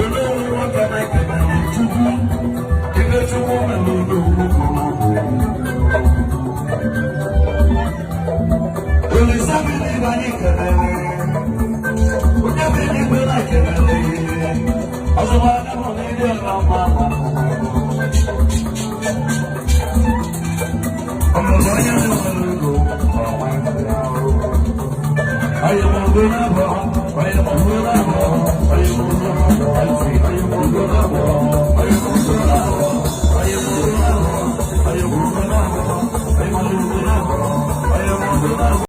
Olóhùn nwoke na-ekele Chukwu, ibe Chukwu mere n'ugwu. Olisa bi n'igwe, anyị kelere. Onye bi n'igwe na-ekelere. Ọzọkwa aka mụ n'ịdị ọla mma. Ọmụmụ onye na-enwere ego, ọnwa ya ahụ. Onye mụ na-abọ, onye mụ na-abọ, onye mụ na-abọ, onye mụ na-abọ, onye mụ na-abọ.